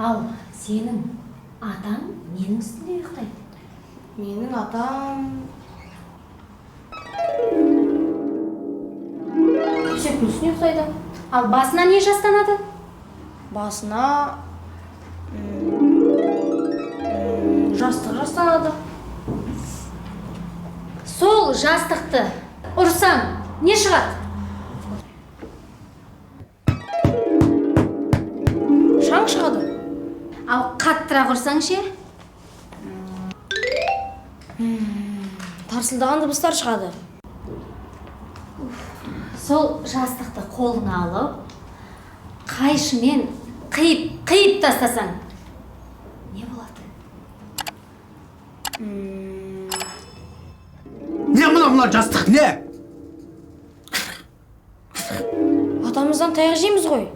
Ал сенің атаң ненің үстінде ұйықтайды? Менің атам төсектің үстінде ұйықтайды. Ал басына не жастанады? Басына жастық жастанады. Сол жастықты ұрсаң, не шығады? Шаң шығады. Ал қаттырақ ұрсаң ше? Тарсылдаған дыбыстар шығады. Сол жастықты қолыңа алып, қайшымен қиып қиып тастасаң, не болады? Не мынау, мына жастық не? Атамыздан таяқ жейміз ғой.